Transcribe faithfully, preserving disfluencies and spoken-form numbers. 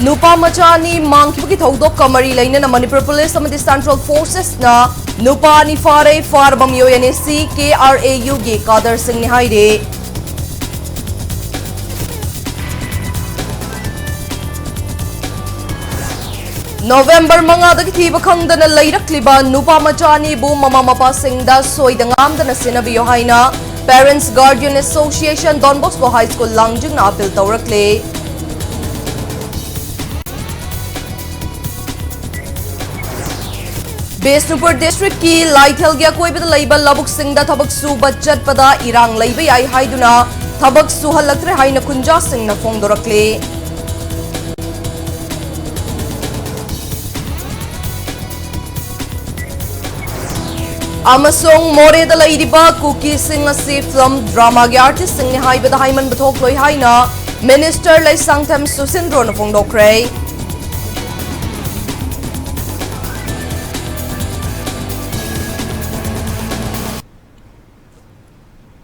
ꯅꯨꯄꯥ ꯃꯆꯥ ꯑꯅꯤ ꯃꯥꯡꯈꯤꯕꯒꯤ ꯊꯧꯗꯣꯛꯀ ꯃꯔꯤ ꯂꯩꯅꯅ ꯃꯅꯤꯄꯨꯔ ꯄꯨꯂꯤꯁ ꯑꯃꯗꯤ ꯁꯦꯟꯇ꯭ꯔꯦꯜ ꯐꯣꯔꯁꯦꯁꯅ ꯅꯨꯄꯥ ꯑꯅꯤ ꯐꯥꯔꯦ꯫ ꯐꯥꯔꯕ ꯃꯤꯑꯣꯏ ꯑꯅꯤꯁꯤ ꯀꯦ ꯑꯥꯔ ꯑꯦ ꯌꯨꯒꯤ ꯀꯥꯗꯔꯁꯤꯡꯅꯤ ꯍꯥꯏꯔꯦ꯫ ꯅꯣꯕꯦꯝꯕꯔ ꯃꯉꯥꯗꯒꯤ ꯊꯤꯕ ꯈꯪꯗꯅ ꯂꯩꯔꯛꯂꯤꯕ ꯅꯨꯄꯥ ꯃꯆꯥ ꯑꯅꯤꯕꯨ ꯃꯃꯥ ꯃꯄꯥꯁꯤꯡꯗ ꯁꯣꯏꯗ ꯉꯥꯝꯗꯅ ꯁꯦꯟꯅꯕꯤꯌꯨ ꯍꯥꯏꯅ Parents Guardian Association Don Bosco High School ꯂꯥꯡꯖꯤꯡꯅ ꯑꯥꯄꯤꯜ ꯇꯧꯔꯛꯂꯦ꯫ ꯕꯤꯁꯅꯨꯄꯨꯔ ꯗꯤꯁꯇ꯭ꯔꯤꯛꯀꯤ ꯂꯥꯏꯊꯦꯜꯒꯤ ꯑꯀꯣꯏꯕꯗ ꯂꯩꯕ ꯂꯧꯕꯨꯛꯁꯤꯡꯗ ꯊꯕꯛ ꯁꯨꯕ ꯆꯠꯄꯗ ꯏꯔꯥꯡ ꯂꯩꯕ ꯌꯥꯏ ꯍꯥꯏꯗꯨꯅ ꯊꯕꯛ ꯁꯨꯍꯜꯂꯛꯇ꯭ꯔꯦ ꯍꯥꯏꯅ ꯈꯨꯟꯖꯥꯁꯤꯡꯅ ꯐꯣꯡꯗꯣꯔꯛꯂꯤ꯫ ꯑꯃꯁꯨꯡ ꯃꯣꯔꯦꯗ ꯂꯩꯔꯤꯕ ꯀꯨꯀꯤꯁꯤꯡ ꯑꯁꯤ ꯐꯤꯂꯝ ꯗ꯭ꯔꯃꯥꯒꯤ ꯑꯥꯔꯇꯤꯁꯁꯤꯡꯅꯤ ꯍꯥꯏꯕꯗ ꯍꯥꯏꯃꯟꯕ ꯊꯣꯛꯂꯣꯏ ꯍꯥꯏꯅ ꯃꯤꯅꯤꯁꯇꯔ ꯂꯩꯁꯥꯡꯊꯦꯝ ꯁꯨꯁꯤꯟꯗ꯭ꯔꯣꯅ ꯐꯣꯡꯗꯣꯛꯈ꯭ꯔꯦ꯫